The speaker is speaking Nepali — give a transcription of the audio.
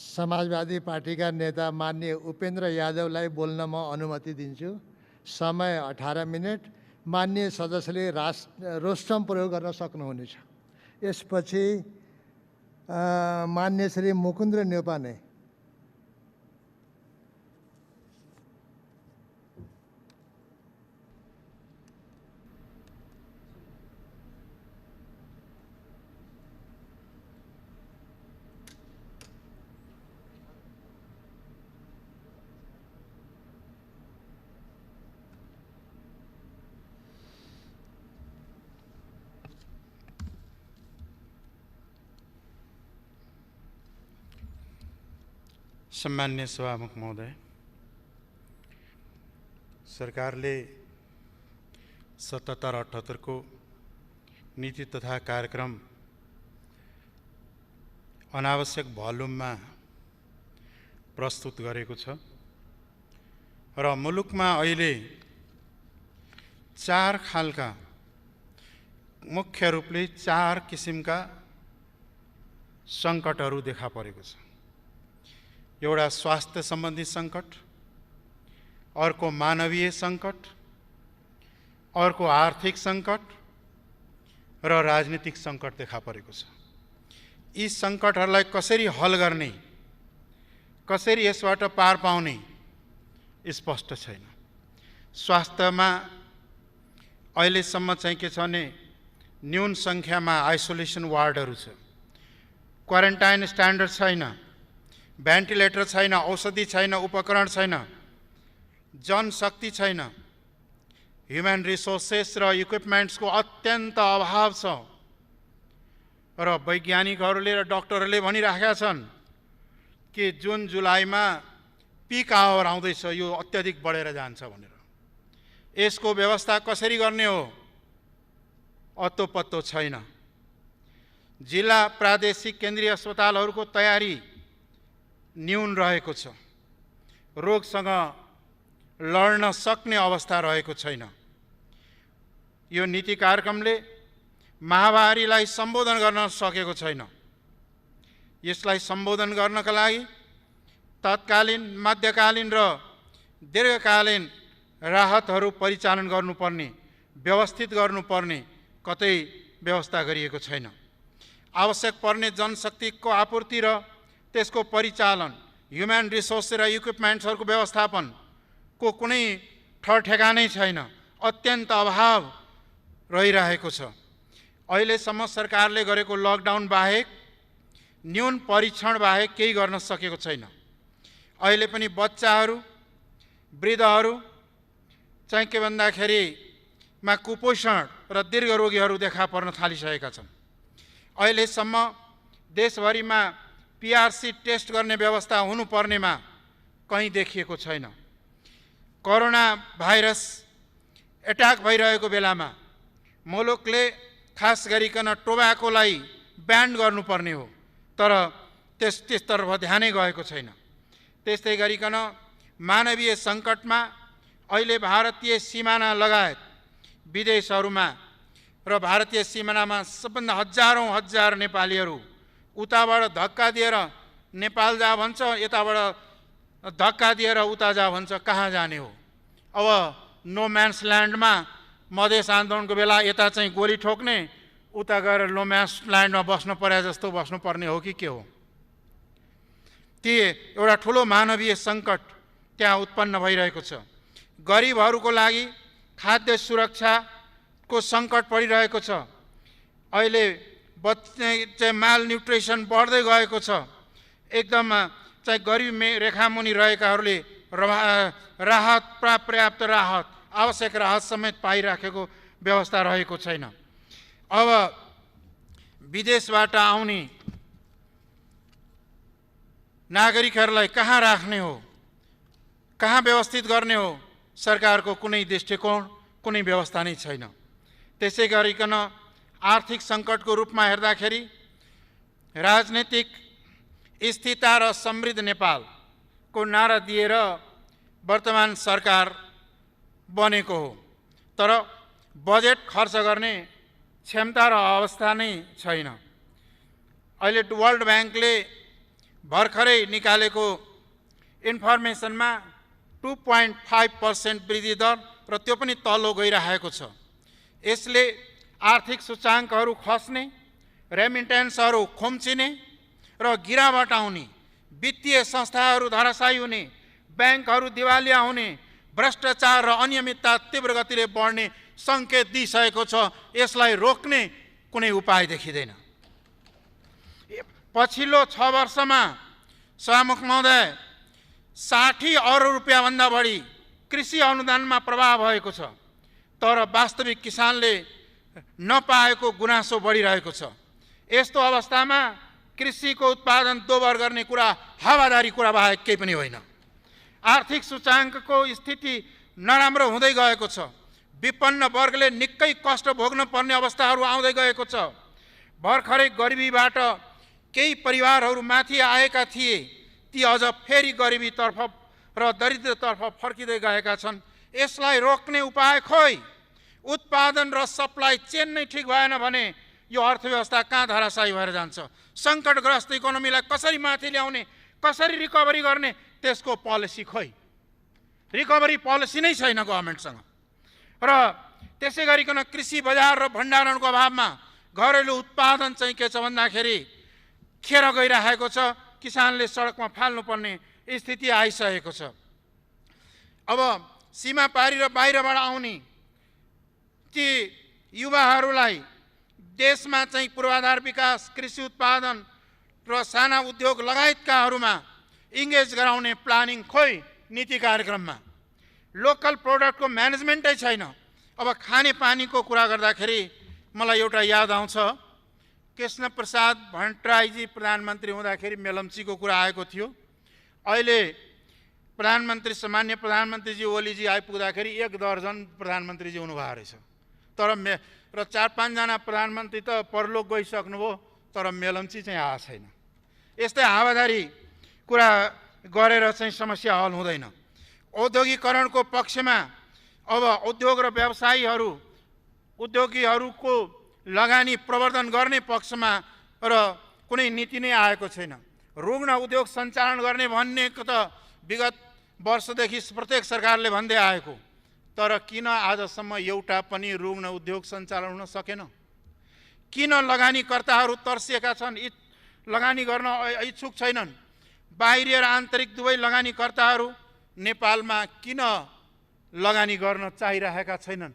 समाजवादी पार्टीका नेता माननीय उपेन्द्र यादवलाई बोल्न म अनुमति दिन्छु। समय 18 मिनेट। माननीय सदस्यले रोस्टम प्रयोग गर्न सक्नुहुनेछ। यसपछि माननीय श्री मुकुन्द्र न्यौपाने। सम्मान्य सभामुख महोदय, सरकारले 77-78 को नीति तथा कार्यक्रम अनावश्यक भोल्युममा प्रस्तुत गरेको छ र मुलुकमा अहिले 4 खालका मुख्य रूपले 4 किसिमका सङ्कटहरू देखा परेको छ। एउटा स्वास्थ्य सम्बन्धी सङ्कट, अर्को मानवीय सङ्कट, अर्को आर्थिक सङ्कट र राजनीतिक सङ्कट देखा परेको छ। यी सङ्कटहरूलाई कसरी हल गर्ने, कसरी यसबाट पार पाउने स्पष्ट छैन। स्वास्थ्यमा अहिलेसम्म चाहिँ के छ भने न्यून सङ्ख्यामा आइसोलेसन वार्डहरू छ, क्वारेन्टाइन स्ट्यान्डर्ड छैन, भेन्टिलेटर छैन, औषधि छैन, उपकरण छैन, जनशक्ति छैन, ह्युमन रिसोर्सेस र इक्विपमेन्ट्सको अत्यन्त अभाव छ र वैज्ञानिकहरूले र डाक्टरहरूले भनिराखेका छन् कि जुन जुलाईमा पिक आवर आउँदैछ, यो अत्याधिक बढेर जान्छ भनेर। यसको व्यवस्था कसरी गर्ने हो अत्तो पत्तो छैन। जिल्ला प्रादेशिक केन्द्रीय अस्पतालहरूको तयारी न्यून रहेको छ, रोगसँग लड्न सक्ने अवस्था रहेको छैन। यो नीति कार्यक्रमले महामारीलाई सम्बोधन गर्न सकेको छैन। यसलाई सम्बोधन गर्नका लागि तत्कालीन, मध्यकालीन र दीर्घकालीन राहतहरू परिचालन गर्नुपर्ने, व्यवस्थित गर्नुपर्ने कतै व्यवस्था गरिएको छैन। आवश्यक पर्ने जनशक्तिको आपूर्ति र त्यसको परिचालन, ह्युमन रिसोर्स र इक्विपमेन्ट्सहरूको व्यवस्थापनको कुनै ठहरठेगानै छैन, अत्यन्त अभाव रहिरहेको छ। अहिलेसम्म सरकारले गरेको लकडाउन बाहेक, न्यून परीक्षण बाहेक केही गर्न सकेको छैन। अहिले पनि बच्चाहरू, वृद्धहरू चाहिँ के भन्दाखेरिमा कुपोषण र दीर्घ रोगीहरू देखा पर्न थालिसकेका छन्। अहिलेसम्म देशभरिमा पीआरसी टेस्ट गर्ने व्यवस्था हुनुपर्नेमा कहीँ देखिएको छैन। कोरोना भाइरस एट्याक भइरहेको बेलामा मुलुकले खास गरिकन टोबाकोलाई ब्यान गर्नुपर्ने हो, तर त्यसतर्फ ध्यानै गएको छैन। त्यस्तै गरिकन मानवीय सङ्कटमा अहिले भारतीय सिमाना लगायत विदेशहरूमा र भारतीय सिमानामा सबभन्दा हजार नेपालीहरू उताबाट धक्का दिएर नेपाल जा भन्छ, यताबाट धक्का दिएर उता जा भन्छ, कहाँ जाने हो? अब नो म्यान्स ल्यान्डमा मधेस आन्दोलनको बेला यता चाहिँ गोली ठोक्ने, उता गएर नो म्यान्स ल्यान्डमा बस्नु परे जस्तो बस्नुपर्ने हो कि के हो? ती एउटा ठुलो मानवीय सङ्कट त्यहाँ उत्पन्न भइरहेको छ। गरिबहरूको लागि खाद्य सुरक्षाको सङ्कट परिरहेको छ। अहिले चाहिँ माल न्युट्रिसन बढ्दै गएको छ। एकदम चाहिँ गरिब रेखामुनि रहेकाहरूले राहत, पर्याप्त राहत, आवश्यक राहत समेत पाइराखेको व्यवस्था रहेको छैन। अब विदेशबाट आउने नागरिकहरूलाई कहाँ राख्ने हो, कहाँ व्यवस्थित गर्ने हो, सरकारको कुनै दृष्टिकोण, कुनै व्यवस्था नै छैन। त्यसै गरिकन आर्थिक सङ्कटको रूपमा हेर्दाखेरि राजनीतिक स्थिरता र समृद्ध नेपालको नारा दिएर वर्तमान सरकार बनेको हो, तर बजेट खर्च गर्ने क्षमता र अवस्था नै छैन। अहिले वर्ल्ड ब्याङ्कले भर्खरै निकालेको इन्फर्मेसनमा 2.5% वृद्धि दर र त्यो पनि तल्लो गइरहेको छ। यसले आर्थिक सूचाङ्कहरू खस्ने, रेमिटेन्सहरू खुम्चिने र गिरावट आउने, वित्तीय संस्थाहरू धराशायी हुने, ब्याङ्कहरू दिवालिया हुने, भ्रष्टाचार र अनियमितता तीव्र गतिले बढ्ने सङ्केत दिइसकेको छ। यसलाई रोक्ने कुनै उपाय देखिँदैन। पछिल्लो 6 वर्षमा सभामुख महोदय 60 अरब रुपियाँभन्दा बढी कृषि अनुदानमा प्रभाव भएको छ, तर वास्तविक किसानले नपाएको गुनासो बढिरहेको छ। यस्तो अवस्थामा कृषिको उत्पादन दोबर गर्ने कुरा हावादारी कुरा बाहेक केही पनि होइन। आर्थिक सूचाङ्कको स्थिति नराम्रो हुँदै गएको छ। विपन्न वर्गले निकै कष्ट भोग्न पर्ने अवस्थाहरू आउँदै गएको छ। भर्खरै गरिबीबाट केही परिवारहरू माथि आएका थिए, ती अझ फेरि गरिबीतर्फ र दरिद्रतर्फ फर्किँदै गएका छन्। यसलाई रोक्ने उपाय खोइ? उत्पादन र सप्लाई चेन नै ठिक भएन भने यो अर्थव्यवस्था कहाँ धराशायी भएर जान्छ? सङ्कटग्रस्त इकोनोमीलाई कसरी माथि ल्याउने, कसरी रिकभरी गर्ने, त्यसको पोलिसी खोइ? रिकभरी पोलिसी नै छैन गभर्मेन्टसँग। र त्यसै गरिकन कृषि बजार र भण्डारणको अभावमा घरेलु उत्पादन चाहिँ के छ भन्दाखेरि खेर गइरहेको छ। किसानले सडकमा फाल्नुपर्ने स्थिति आइसकेको छ। अब सीमा पारी र बाहिरबाट आउने ती युवाहरूलाई देशमा चाहिँ पूर्वाधार विकास, कृषि उत्पादन र साना उद्योग लगायतकाहरूमा इङ्गेज गराउने प्लानिङ खोइ नीति कार्यक्रममा? लोकल प्रोडक्टको म्यानेजमेन्टै छैन। अब खानेपानीको कुरा गर्दाखेरि मलाई एउटा याद आउँछ, कृष्ण प्रसाद भट्टराईजी प्रधानमन्त्री हुँदाखेरि मेलम्चीको कुरा आएको थियो। अहिले प्रधानमन्त्री सामान्य प्रधानमन्त्रीजी ओलीजी आइपुग्दाखेरि 1 दर्जन प्रधानमन्त्रीजी हुनुभएको रहेछ। तर 4-5 जना प्रधानमन्त्री त परलोक गइसक्नुभयो, तर मेलम्ची चाहिँ आएको छैन। यस्तै हावादारी कुरा गरेर चाहिँ समस्या हल हुँदैन। औद्योगिकरणको पक्षमा अब उद्योग र व्यवसायीहरू, उद्योगीहरूको लगानी प्रवर्धन गर्ने पक्षमा र कुनै नीति नै आएको छैन। रुग्ण उद्योग सञ्चालन गर्ने भन्नेको त विगत वर्षदेखि प्रत्येक सरकारले भन्दै आएको, तर किन आजसम्म एउटा पनि रुग्ण उद्योग सञ्चालन हुन सकेन? किन लगानीकर्ताहरू तर्सिएका छन्, लगानी गर्न इच्छुक छैनन्? बाहिरी र आन्तरिक दुवै लगानीकर्ताहरू नेपालमा किन लगानी गर्न चाहिरहेका छैनन्?